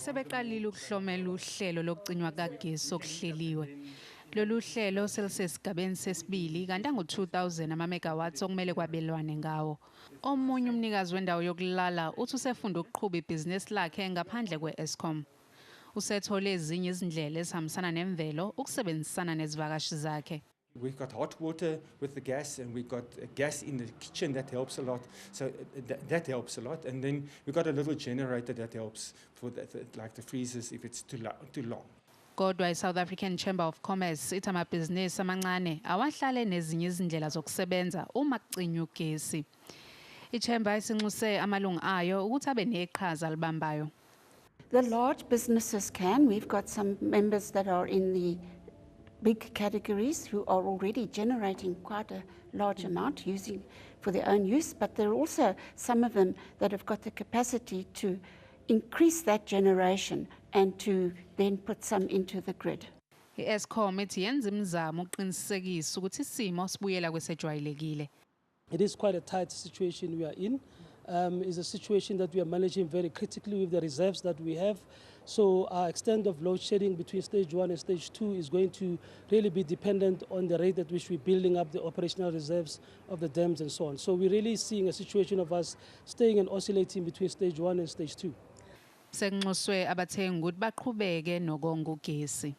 sebeqalile ukuhlomela uhlelo lokucinywa kagesi okuhleliwe. Lolu hlelo selisesigabeni sesibili kanti angu-2000 ama-megawatts okumele kwabelwane ngawo. Omunye umnikazi wendawo yokulala uthi usefunda ukuqhuba ibhizinisi lakhe ngaphandle kwe-Eskom. Usethole ezinye izindlela ezihambisana nemvelo ukusebenzisana nezivakashi zakhe. We've got hot water with the gas, and we've got gas in the kitchen that helps a lot. So that helps a lot. And then we've got a little generator that helps for like the freezers if it's too long. Kodwa i-South African Chamber of Commerce ithi amabhizinisi amancane awahlale nezinye izindlela zokusebenza uma kucinywa ugesi. I-Chamber isinxuse amalungu ayo ukuthi abe neqhaza libambayo. The large businesses can. We've got some members that are in the big categories who are already generating quite a large amount using for their own use, but there are also some of them that have got the capacity to increase that generation and to then put some into the grid. I-Eskom ithi yenza imizamo ukuqinisekisa ukuthi isimo sibuyela kwesejwayelekile. It is quite a tight situation we are in. Is a situation that we are managing very critically with the reserves that we have. So our extent of load shedding between stage 1 and stage 2 is going to really be dependent on the rate at which we're building up the operational reserves of the dams and so on. So we're really seeing a situation of us staying and oscillating between stage 1 and stage 2. Sekunxuswe abathengi ukuthi baqhubeke nokonga ugesi.